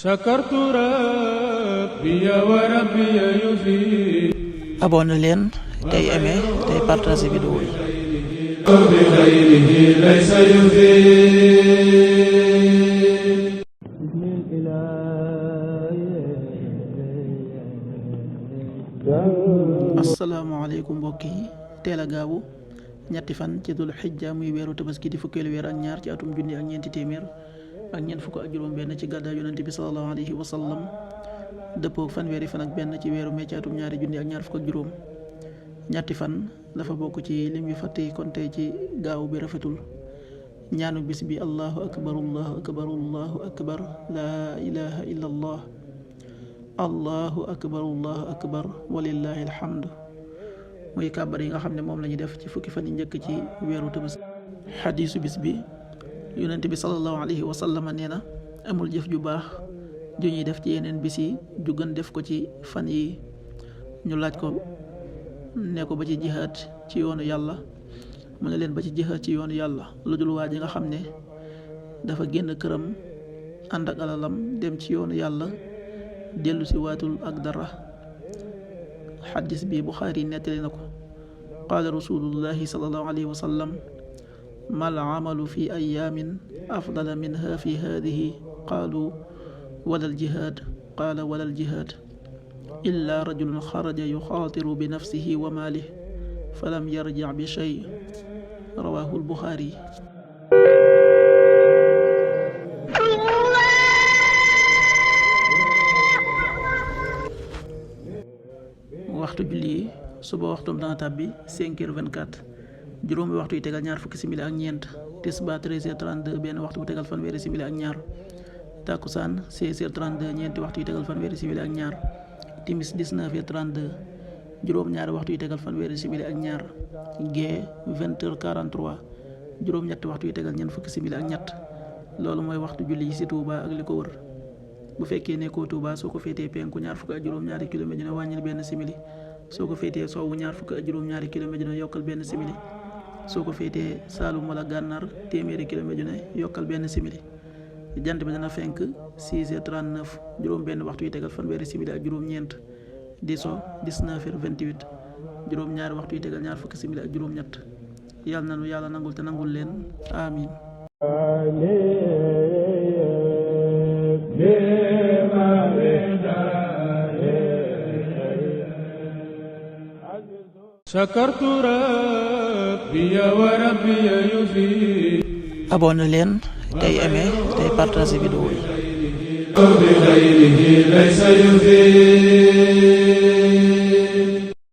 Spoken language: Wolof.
sakartu rabbi wa rabbi yufi. abonné leen tey aimé tey partagé vidéo yi. bi xayrihi laysa yufi. asalaamaaleykum mbokk yi, teel a gaawu ñetti fan ci dul xijja muy weeru tabaski di fukkeelu weer ak ñaar ci atum junni ak ñeenti téeméer ak ñeent fukk ak juróom benn ci gàddaay yonente bi sallallahu alayhi wa sallam, dëppoo fanweeri fan ak benn ci weeru mee ci atum ñaari junni ak ñaar fukk ak juróom. ñetti fan dafa bokk ci lim yu fàtte kon tey ci gaaw bi rafetul. ñaanu bis bi allahu akbar allahu akbar allahu akbar laa ilaha illa allah allahu akbar allahu akbar walillahi alhamdu, muy kàbbar yi nga xam ne moom la ñuy def ci fukki fan yi njëkk ci weeru tabaski. xadiisu bis bi, yonent bi sallallahu alayhi wa sallam nee na amul jëf ju baax ju ñuy def ci yeneen bis yi ju gën def ko ci fan yi. ñu laaj ko ne ko ba ci jihaad ci yoonu yàlla, mu ne leen ba ci jihaad ci yoonu yàlla lu dul waa ji nga xam ne dafa génn këram ànd ak alalam dem ci yoonu yàlla dellu si waatul ak dara. xadis bi Buxaari nettali na ko. qaala rasulullahi sallallahu alayhi wa sallam mal amalu fi ayaamin afdala minha fi haadihi qaalu walal jihaad qaala walal jihaad illa rajulun xaraja yuxaatiru bi nafsihi wa maalihi falam yarjic bi shay. rawaahu Buxaari. waxtu julli yi suba waxtum dana tàbbi 5h24, juróomi waxtu yi tegal ñaar fukki simili ak ñeent. tisbaar 13h32, benn waxtu bu tegal fanweeri simili ak ñaar. takkusaan 16h32, ñeenti waxtu yi tegal fanweeri simili ak ñaar. timis 19h32, juróom-ñaari waxtu yi tegal fanweeri simili ak ñaar. gee 20h43, juróom-ñetti waxtu yi tegal ñeent fukki simili ak ñett. loolu mooy waxtu julli yi ci Touba ak li ko wër. bu fekkee nekkoo Touba, soo ko féetee penku ñaar fukk ak juróom-ñaari kilomètre dina wàññil benn simili. soo ko féetee sowwu ñaar fukk ak juróom-ñaari kilomètre dina yokkal benn simili. soo ko féetee Saalum wala Gànnaar téeméeri kilomètre dina yokkal benn simili. jant bi dana fenk 6h39, juróom benn waxtu yi tegal fanweeri simili ak juróom-ñeent. di so 19h28, juróom-ñaari waxtu yi tegal ñaar fukki simili ak juróom-ñett. yàlla nanu yàlla nangul te nangul leen amin. sakartu rabbi wa rabbi yufi. abonné leen tey aimé tey partagé vidéo yi. bi xayrihi laysa yufi.